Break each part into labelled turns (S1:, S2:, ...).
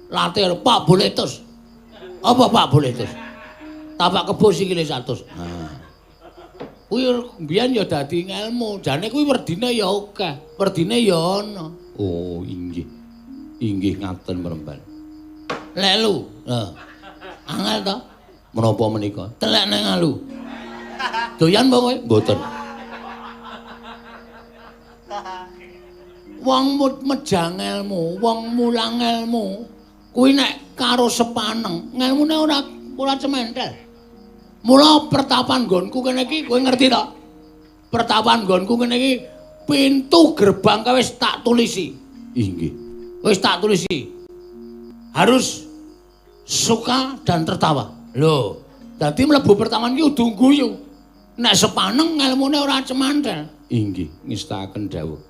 S1: Latih Pak Boletus. Apa Pak Boletus? Tapak kebo sikile 100. Nah. Kuwi mbiyen ya dadi ngelmu. Jane kuwi werdine ya akeh, werdine ya ana. Oh, inggih. Inggih ngaten Penemban. Lelu. Heeh. Angel to? Menapa menika? Telek nang alu. Doyan apa kowe? Mboten. Wong mejang elmu, wong mulang elmu, kuwi nek karo sepaneng, ngelmune ora cementel. Mula pertapan nggonku kene iki kowe ngerti to? Pertapan nggonku kene iki pintu gerbang kae wis tak tulisi. Inggih. Wis tak tulisi. Harus suka dan tertawa. Lho, dadi mlebu pertapan iki kudu guyu. Nek sepaneng ngelmune ora cemantel. Inggih, ngestakaken dawuh.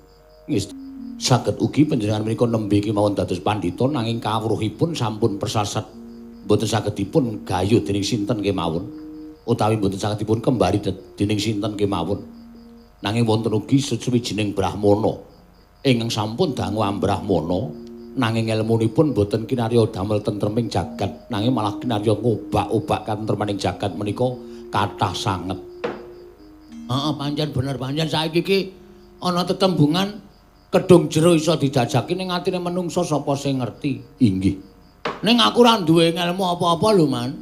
S1: Saged ugi panjenengan menika nembe kemawon dados pandhita nanging kawruhipun sampun persasat. Mboten saged dipun gayuh dening sinten kemawon utawi mboten saged dipun kembari dening sinten kemawon. Nanging wonten ugi suwijining brahmana ingkang sampun dangu ambrahmana nanging elmunipun mboten kinarya damel tentreming jagat nanging malah kinarya ngobak-obak katentremaning jagat menika kathah sanget. Heeh, pancen bener pancen saiki iki ana tetembungan kedung jero iso dijajaki ning atine menungsa sapa sing ngerti. Inggih. Ning aku ora duwe ngelmu apa-apa lho, Man.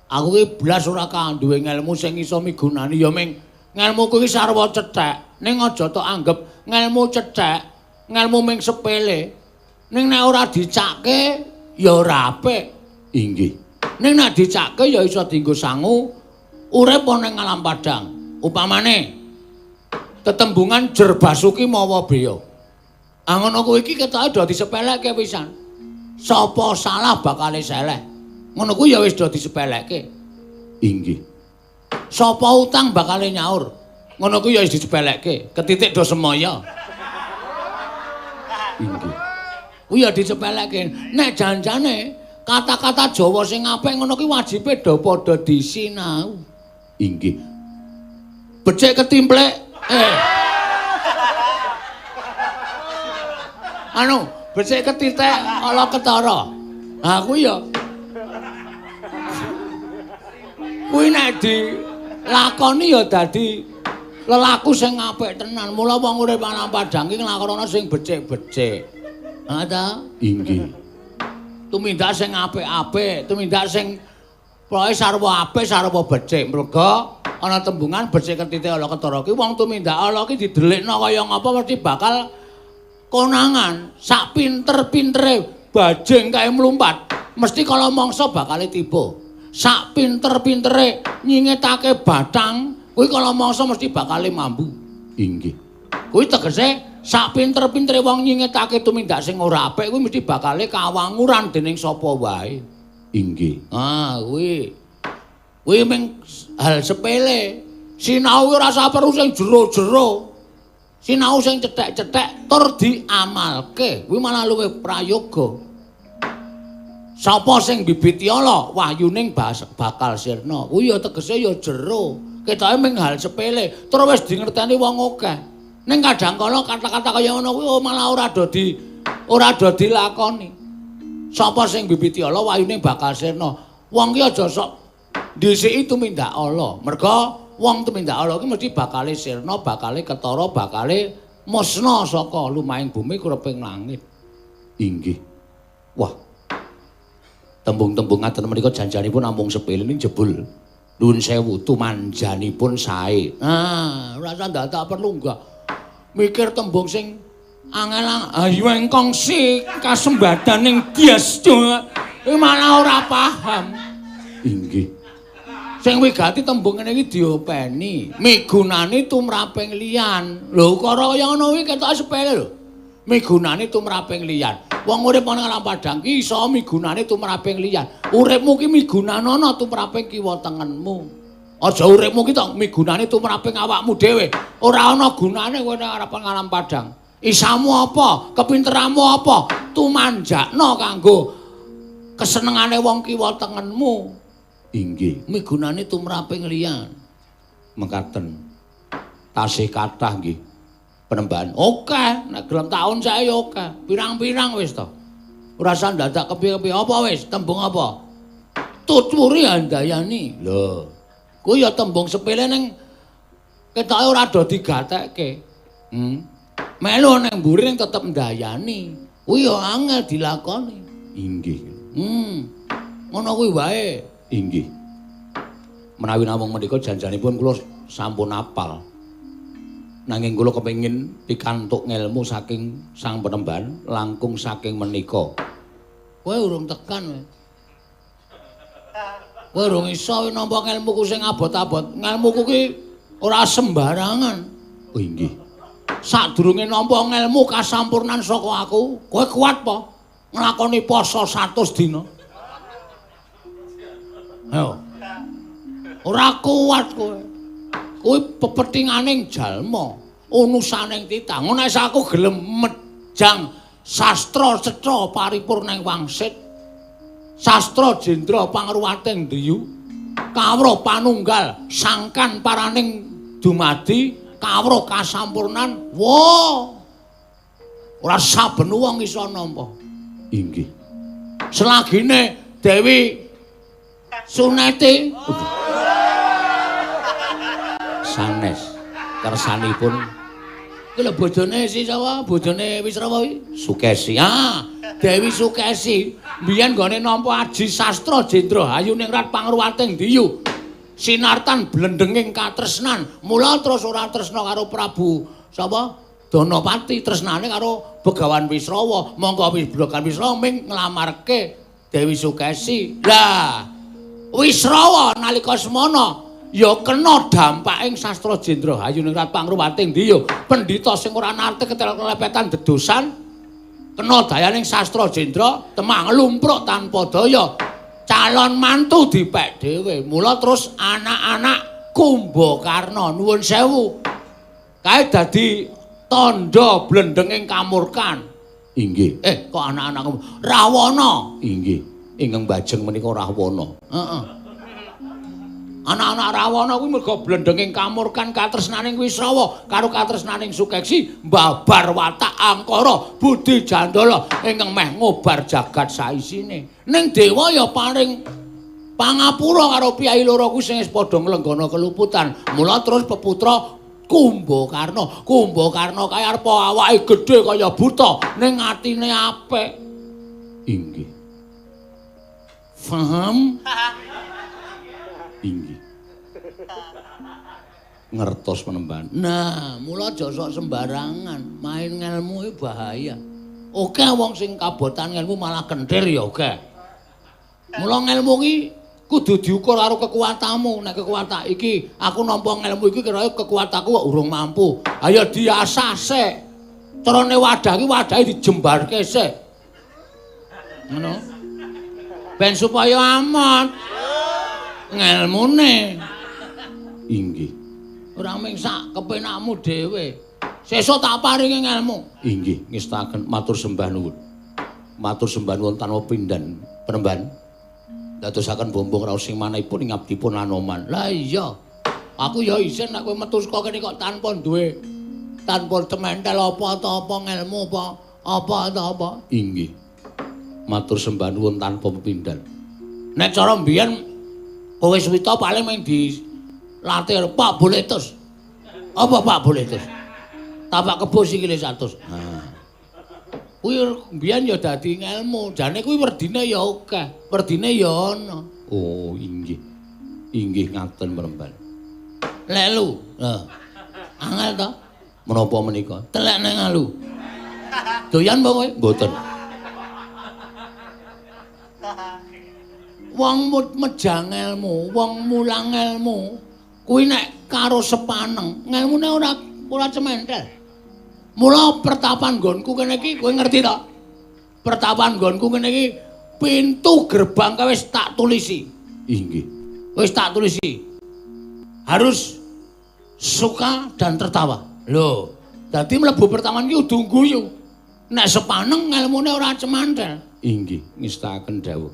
S1: Aku ki blas ora duwe ngelmu sing iso migunani ya ming ngelmuku iki sarwa cethek. Ning aja tok anggep ngelmu cethek, ngelmu ming sepele. Ning nek ora dicake ya ora apik. Inggih. Ning nek dicake ya iso dienggo sangu urip ana ning alam padang. Upamane tetembungan Jer Basuki mawa beya. Ah ngono kuwi iki ketoke do disepelekke pisan. Sapa salah bakale seleh. Ngono kuwi ya wis do disepelekke. Inggih. Sapa utang bakale nyaur. Ngono kuwi ya wis disepelekke. Ketitik do semaya. Inggih. Kuwi ya disepelekke. Nek janjane kata-kata Jawa sing apik ngono kuwi wajibe do padha disinau. Inggih. Becik ketimplek. Anu, becik ketitik ala ketara. Ha kuwi ya. Kuwi nek dilakoni ya dadi lelaku sing apik tenan. Mula wong urip alam padang iki nglakonono sing becik-becik. Ha ta? Inggih. Tumindak sing apik-apik, tumindak sing pokoke sarwa apik, sarwa becik. Merga ana tembungan becik ketitik ala ketara ki wong tumindak ala ki didelikno kaya ngapa mesti bakal konangan. Sak pinter-pintere bajing kae mlumpat mesti kala mangsa bakale tiba. Sak pinter-pintere nyingetake bathang kuwi kala mangsa mesti bakale mambu. Inggih. Kuwi tegese sak pinter-pintere wong nyingetake tumindak sing ora apik kuwi mesti bakale kawanguran dening sapa wae. Inggih. Ah kuwi kuwi ming hal sepele. Sinau ora usah perlu sing jero-jero. Sinau sing cethek-cethek tur diamalke. Kuwi malah luwih prayoga. Sapa sing bibiti ala wahyuning bakal sirna. Kuwi ya tegese ya jero. Ketoke ming hal sepele, tur wis dingerteni wong akeh. Ning kadang kala kata-kata kaya ngono kuwi malah ora do dilakoni. Sapa sing bibiti ala wahyuning bakal sirna. Wong ki aja sok dhisiki tumindak ala. Merga wong tumindak ala ki mesti bakale sirna, bakale ketara, bakale musna saka lumahing bumi kureping langit. Inggih. Wah. Tembung-tembung ngaten menika janjanipun namung sepele ning jebul nuwun sewu tumanjanipun sae. Ah, ora usah ndadak perlu enggak mikir tembung sing angel ayu engkong si kasembadaning bias iki malah ora paham. Inggih. Sing wigati tembung ngene iki diopeni, migunani tumraping liyan. Lho ukara kaya ngono kuwi ketoke sepele lho. Migunani tumraping liyan. Wong urip ana alam padang ki iso migunani tumraping liyan. Uripmu ki migunanana tumraping kiwa tengenmu. Aja uripmu ki tok migunani tumraping awakmu dhewe. Ora ana gunane kowe nek arep alam padang. Isamu apa? Kepinteranmu apa? Tumanjakno kanggo kesenengane wong kiwa tengenmu. Inggih, migunani tumraping liyan. Mekaten. Tasih kathah nggih. Penembahan. Oke, nek gelem taun sae ya oke. Pirang-pirang wis to. Ora usah dadak kepiye-kepiye. Apa wis? Tembung apa? Tutwuri handayani. Lho. Kuwi ya tembung sepele ning ketoke ora do digatekke. Melu ning mburi ning tetep ndayani. Kuwi ya angel dilakoni.
S2: Inggih.
S1: Ngono kuwi wae.
S2: Inggih. Menawi namung menika janjanipun kula sampun apal. Nanging kula kepengin pikantuk ngelmu saking Sang Penemban langkung saking menika.
S1: Kowe urung tekan kowe. Kowe urung iso nampa ngelmuku sing abot-abot. Ngelmuku ki ora sembarangan.
S2: Oh inggih.
S1: Sadurunge nampa ngelmu kasampurnan saka aku, kowe kuat po nglakoni poso 100 dina? Ayo. Ora kuat kowe. Kuwi pepetinganing jalma, unusaning titah. Ngono nek aku gelem mejang sastra cetha paripurna ing wangsit. Sastra jendra pangruwating driyu, kawruh panunggal sangkan paraning dumadi, kawruh kasampurnan. Wo. Ora saben wong iso nampa.
S2: Inggih.
S1: Selagine Dewi Suneti
S2: sanes kersanipun
S1: iki lho bojone si sapa? Bojone Wisrawa iki?
S2: Sukesi.
S1: Ah, Dewi Sukesi mbiyen nggone nampa aji sastra jendra hayuningrat pangruwating diyu. Sinartan blendenging katresnan. Mula terus ora tresna karo Prabu sapa? Danapati, tresnane karo Begawan Wisrawa. Mongko Begawan Wisrawa ming nglamarke Dewi Sukesi. Lah, Wisrawa nalika semana ya kena dampaking sastra jendra hayuningrat pangruwating diyu. Pendhita sing ora nate ketel-kelepetan dedosan kena dayaning sastra jendra temah nglumpruk tanpa daya. Calon mantu dipek dhewe. Mula terus anak-anak Kumbakarna nuwun sewu kae dadi tandha blendenging kamurkan.
S2: Inggih.
S1: Kok anak-anak Rawana?
S2: Inggih. Ingkang bajeng menika Rahwana.
S1: Heeh. Anak-anak Rawana kuwi merga blendenging kamurkan katresnaning Wisrawa karo katresnaning Sukeksi mbabar watak angkara budi jandala ingkang meh ngobar jagat saisine. Ning dewa ya paring pangapura karo piyai loro kuwi sing wis padha nglenggana keluputan. Mula terus peputra Kumbakarna. Kumbakarna kae arep awake gedhe kaya buta ning atine apik.
S2: Inggih.
S1: Faham?
S2: Inggih. Ngertos Penemban.
S1: Nah, mula aja sok sembarangan, main ngelmu iki bahaya. Oke wong sing kabotan ngelmu malah kenthir ya oke. Mula ngelmu iki kudu diukur karo kekuatanmu. Nek kekuatan iki aku nampa ngelmu iki kira kekuatanku kok urung mampu. Ayo diasah sik. Carane wadah iki wadahe dijembarke sik. Ngono. Ben supaya aman. Ngelmune.
S2: Inggih.
S1: Ora mung sak kepenakmu dhewe. Sesuk tak paringi ngelmu.
S2: Inggih, ngestaken matur sembah nuwun. Matur sembah nuwun tanpa pindhan Penemban. Dadosaken bombong raos sing manahipun ing abdipun Anoman.
S1: Lah iya. Aku ya isin nek kowe metu saka kene kok tanpa duwe tanpa cementel apa ta apa ngelmu apa apa ta apa.
S2: Inggih. Matur sembah nuwun tanpa pepindhan.
S1: Nek cara mbiyen kowe suwita paling mung dilatih Pak Boletus. Apa Pak Boletus? Tapak kebo sikile 100.
S2: Nah.
S1: Kuwi mbiyen ya dadi ngelmu. Jane kuwi werdine ya akeh, werdine ya ana.
S2: Oh, inggih. Inggih ngaten Penemban.
S1: Lelu. Heeh. Angel to?
S2: Menapa menika?
S1: Telek nang alu. Doyan apa kowe?
S2: Mboten.
S1: Wong mejang ngelmu, wong mulang ngelmu, kuwi nek karo sepaneng, ngelmune ora cementel. Mula pertapan nggonku kene iki, kowe ngerti to? Pertapan nggonku kene iki pintu gerbang kae wis tak tulisi.
S2: Inggih.
S1: Wis tak tulisi. Harus suka dan tertawa. Lho, dadi mlebu pertapan iki kudu guyu. Nek sepaneng ngelmune ora cemantel.
S2: Inggih, ngestakaken dawuh.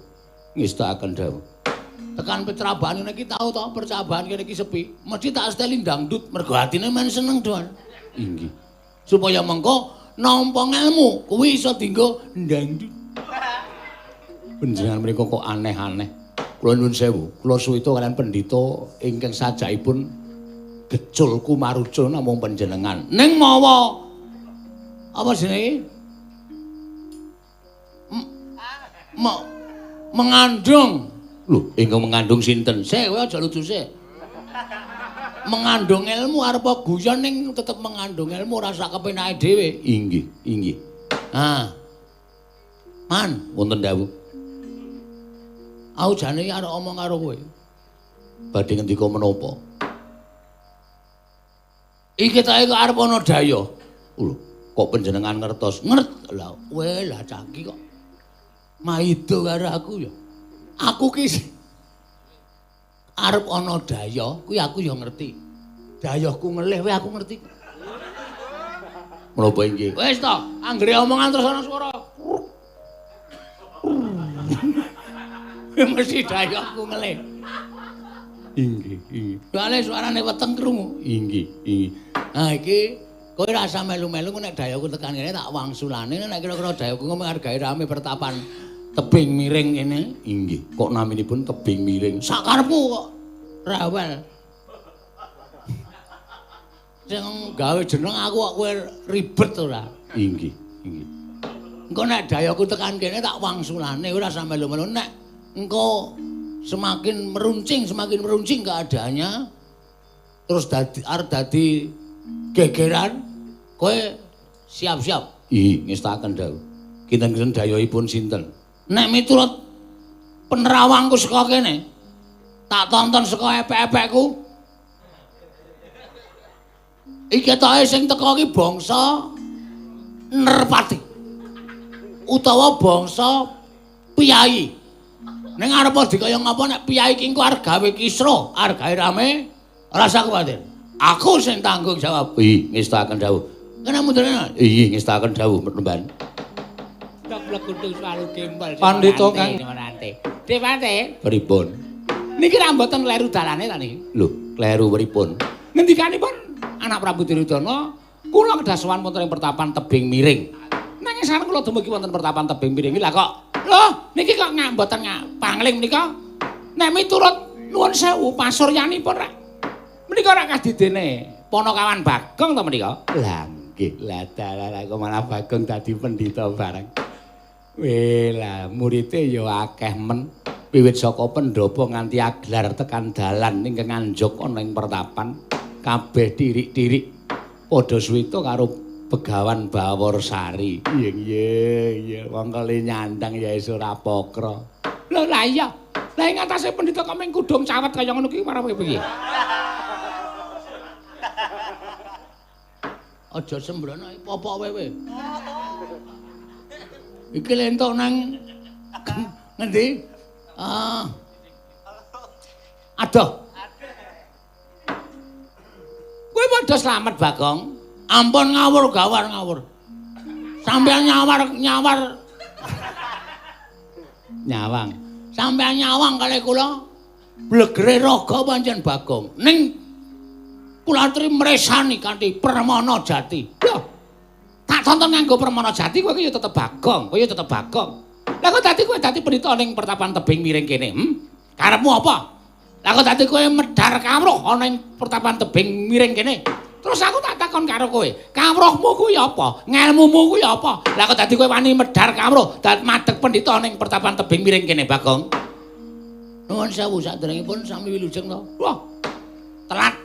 S2: Ngestakaken dawuh.
S1: Tekan percabaan ngene iki tau to, percabaan kene iki sepi. Mesti tak seteli dangdut mergo atine men seneng doan.
S2: Inggih.
S1: Supaya mengko nampa ngelmu kuwi iso dienggo ndangdut.
S2: Panjenengan menika kok aneh-aneh. Kula nuwun sewu, kula suwita kaliyan pendhita ingkang sajakipun gecul kumarucul namung panjenengan.
S1: Ning mawa apa jenenge? Mengandung.
S2: Lho, ingkang mengandung sinten?
S1: Sik, kowe aja lucu sik. Mengandung ilmu arep guyon ning tetep mengandung ilmu ora sak kepenake dhewe.
S2: Inggih, inggih.
S1: Ah. Man,
S2: wonten dawuh.
S1: Aku jane iki arep omong karo kowe.
S2: Badhe ngendika menapa?
S1: Iki ta iki arep ana daya.
S2: Lho, kok panjenengan ngertos?
S1: Ngert. Lah, kowe lah cah iki kok maido karo aku ya. Aku ki arep ana daya, kuwi aku ya ngerti. Dayahku ngelih kowe aku ngerti.
S2: Menapa inggih?
S1: Wis to, anggere omongan terus ana swara. Mesti dayahku ngelih.
S2: Inggih, inggih.
S1: Soale suarane weteng krungu.
S2: Inggih, inggih.
S1: Nah iki kowe ora usah melu-melu nek dayahku tekan kene tak wangsulane nek kira-kira dayahku ngomong hargae rame pertapan tebing miring kene.
S2: Inggih, kok naminipun tebing miring?
S1: Sakarepku kok rewel. Sing gawe jeneng aku kok kowe ribet ora?
S2: Inggih, inggih.
S1: Engko nek dayahku tekan kene tak wangsulane ora usah melu-melu nek engko semakin meruncing keadaannya terus dadi arep dadi gegeran kowe siap-siap.
S2: Ih, ngestaken dawuh. Kinten-kinten dayahipun sinten?
S1: Nek miturut penerawangku saka kene tak tonton saka epek-epekku iki ketoke sing teko iki bangsa Nerpati utawa bangsa piyayi. Ning arep dikaya ngapa nek piyayi iki engko arep gawe kisruh, arep gawe rame, ora usah kuwatir. Aku sing tanggung jawab.
S2: Ih, ngestaken dawuh.
S1: Kena mundurane.
S2: Iya, ngestaken dawuh Penemban.
S1: Tok blekudung swalu gembel.
S2: Pandhita Kang
S1: Dewate.
S2: Pripun?
S1: Niki ra mboten kleru dalane ta niki?
S2: Lho, kleru pripun?
S1: Ngendikanipun anak Prabu Duryudana, kula kedah sowan wonten ing pertapan tebing miring. Nanging sanes kula dumugi wonten pertapan tebing miring iki lha kok lho, niki kok mboten pangling menika. Nek miturut nuwun sewu pasuryanipun rak menika rak kadidene Panakawan Bagong to menika?
S2: Lah nggih, lah dalah kok malah Bagong dadi pendhita bareng. Weh lah murite ya akeh men. Wiwit saka pendhapa nganti aglar tekan dalan ingkang nganjuk ana ing pertapan kabeh tirik-tirik padha suwita karo Begawan Baworsari. Iya iya iya wong kali nyandang ya iso ora pokro.
S1: Lho lah iya. Lah ing atase pendhita kok mung kudung cawet kaya ngono ki marang piye? Aja sembrono popok wewe. Iki lentok nang ngendi? Ah. Aduh. Kowe padha slamet Bagong. Ampun ngawur gawar ngawur. Sampeyan nyawar nyawar
S2: nyawang.
S1: Sampeyan nyawang kalih kula blegere raga pancen Bagong. Ning kula aturi mresani kanthi permana jati. Lho. Tak tonton nganggo permana jati kowe iki ya tetep Bagong, kowe ya tetep Bagong. Lah kok dadi kowe dadi pendhita ning pertapan tebing miring kene, hm? Karepmu apa? Lah kok dadi kowe medhar kawruh ana ing pertapan tebing miring kene? Terus aku tak takon karo kowe, kawruhmu kuwi apa? Ngelmumu kuwi apa? Lah kok dadi kowe wani medhar kawruh, dadi madeg pendhita ning pertapan tebing miring kene, Bagong? Nuwun sewu saderengipun sami wilujeng to. Wah. Telat.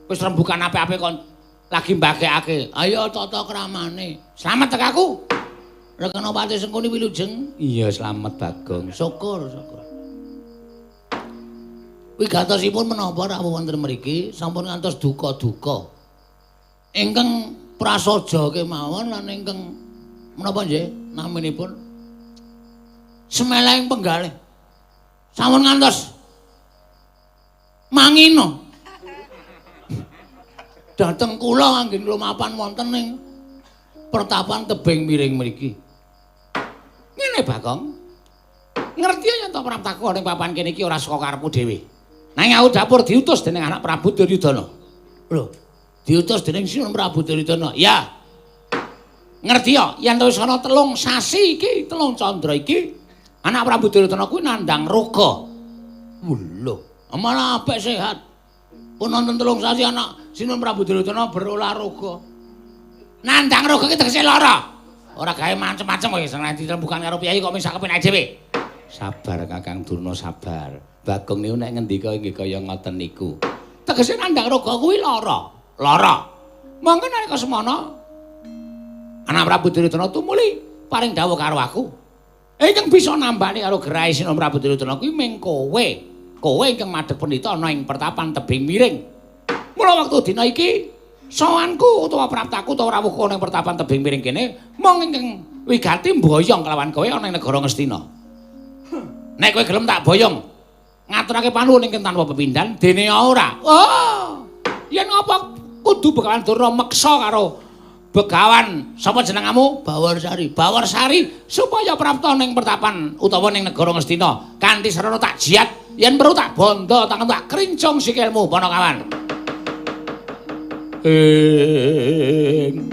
S1: Wis rembukan apik-apik kon lagi mbagekake. Ayo tata kramane. Slamet tek aku. Rekenopati Sengkuni wilujeng.
S2: Iya, slamet Bagong.
S1: Syukur, syukur. Wigatosipun menapa rawuh wonten mriki sampun ngantos duka-duka. Ingkang prasaja kemawon lan ingkang menapa nggih naminipun semeleng penggalih. Sampun ngantos mangina. Dhateng kula anggen lumapan wonten ing pertapan tebing miring mriki. Ngene Bagong. Ngerti yen to praptaku ning papan kene iki ora saka karepmu dhewe. Nanging aku dapur diutus dening anak Prabu Duryudana. Lho, diutus dening Sinun Prabu Duryudana. Ya. Ngerti ya yen wis ana 3 sasi iki, 3 candra iki, Anak Prabu Duryudana kuwi nandhang roga. Lho, malah apik sehat. Pun nonton 3 sasi anak Sinuwun Prabu Duryudana berolahraga. Nandhang roga ki tegese lara. Ora gawe macem-macem kowe sing ditembukan karo piyai kok misak kepenak dhewe.
S2: Sabar Kakang Durna, sabar. Bagong niku nek ngendika nggih kaya ngoten niku.
S1: Tegese nandhang roga kuwi lara. Lara. Monggo nalika semana anak Prabu Duryudana tumuli paring dawuh karo aku. Ingkang bisa nambani karo gerahe Sinuwun Prabu Duryudana kuwi ming kowe. Kowe ingkang madhep pendhita ana ing pertapan tebing miring. Mula wektu dina iki sowanku utawa praptaku utawa rawuhku ana ing pertapan tebing miring kene mung ingkang wigati mboyong kelawan kowe ana ing negara Ngastina. Nek kowe gelem tak boyong ngaturake panuwun ingkang tanpa pepindhan dene ora. Oh, yen ngapa kudu Begawan Durna meksa karo Begawan sapa jenengamu? Bawarsari. Bawarsari supaya prapta ning pertapan utawa ning negara Ngastina kanthi sarana tak jiat yen perlu tak bondo tangan tak krincung sikilmu Panakawan.
S2: Ing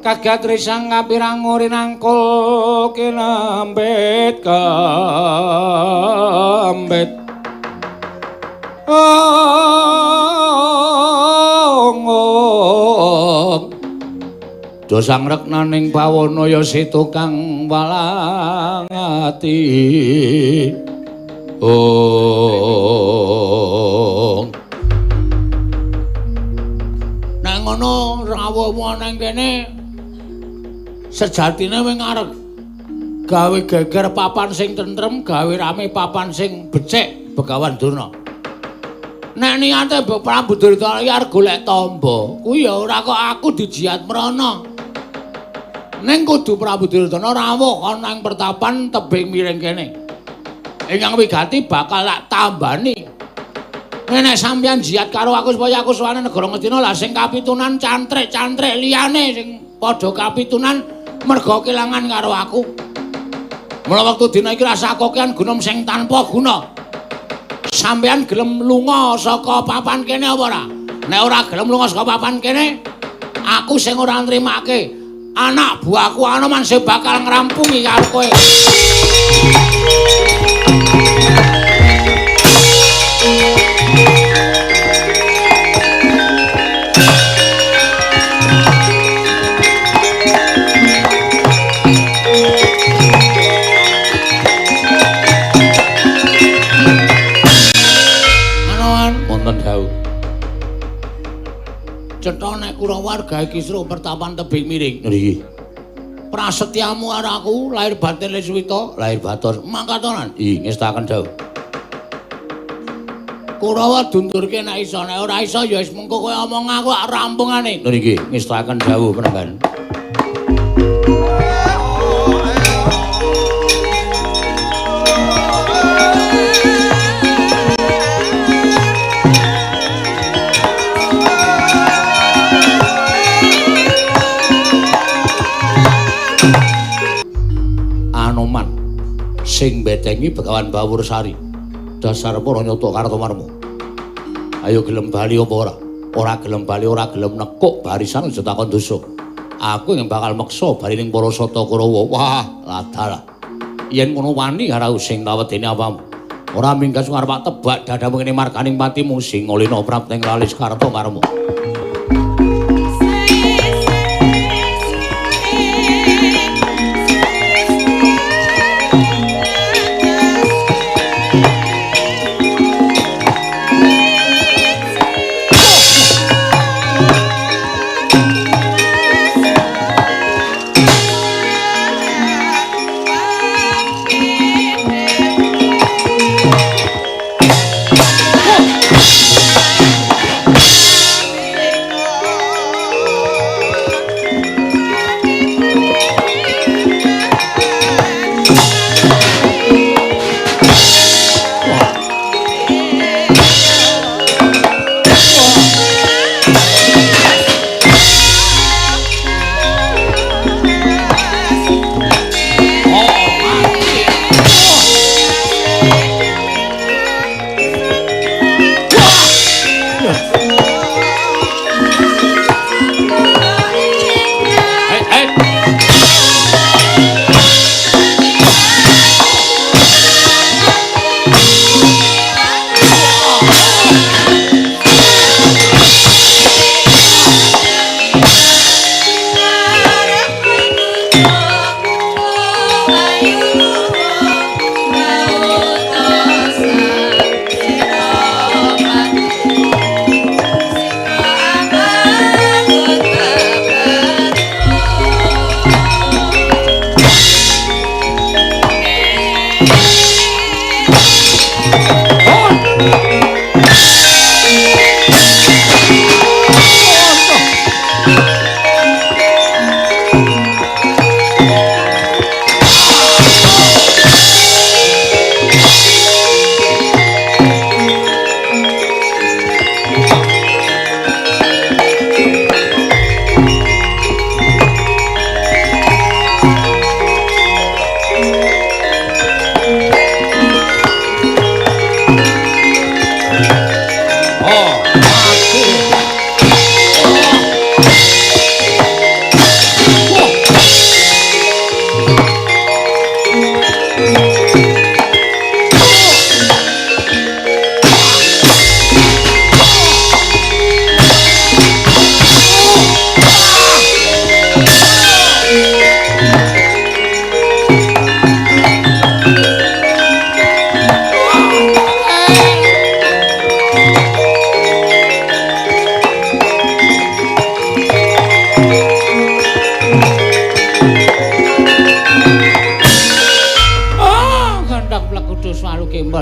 S2: kagat risang kapirang rinangkul kinambit kambit. Ong dosang reknaning bawana ya situ kang walang ati. Ong
S1: nek ngono rawuhmu nang kene sejatine wing arep gawe geger papan sing tentrem, gawe rame papan sing becik Begawan Durna. Nek niate Mbok Prabu Duryudana iki arep golek tamba, kuwi ya ora kok aku dijiat mrana. Ning kudu Prabu Duryudana rawuh ana ing pertapan tebing miring kene. Ingkang wigati bakal tak tambani. Nek sampeyan jiat karo aku supaya aku sowane negara Ngastina, lah sing kapitunan cantrik-cantrik liyane sing padha kapitunan merga kelangan karo aku. Mula wektu dina iki rasa kokean gunung sing tanpa guna. Sampeyan gelem lunga saka papan kene apa ora? Nek ora gelem lunga saka papan kene, aku sing ora nrimake. Anak buahku Anoman sing bakal ngrampungi karo kowe. Cetha nek Kurawa gawe kisruh pertapan tebing miring.
S2: Nggih.
S1: Prasetyamu karo aku lahir batin Leswita,
S2: lahir batos
S1: mangkatonan.
S2: Nggih, ngestaken dawuh.
S1: Kurawa dundurke nek iso, nek ora iso ya wis mengko kowe omong aku ak rampungane.
S2: Nggih, ngestaken dawuh penemban. Sing betengi Begawan Bawursari. Dasar para nyata Kartomarma. Ayo gelem bali apa ora? Ora gelem bali, ora gelem nekuk barisan aja takon dosa. Aku yang bakal meksa bali ning para Sata Kurawa. Wah, ladalah. Yen ngono wani karo sing tawedene apamu. Ora minggas arep tebak dadamu ngene marganing patimu sing ngolina prapteng lalis Kartomarma.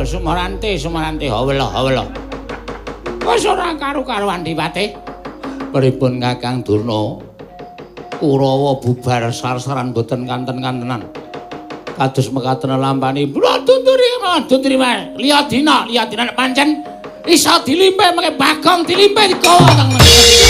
S1: Sumarante, Sumarante, hawela, hawela. Wis ora karu-karuan Dipate.
S2: Pripun Kakang Durna? Kurawa bubar sar-saran boten kanten-kantenan. Kados mekaten lampani,
S1: tunturi, tunturi wae. Liya dina, liya dina nek pancen iso dilimpe mengke Bagong dilimpe digawa teng.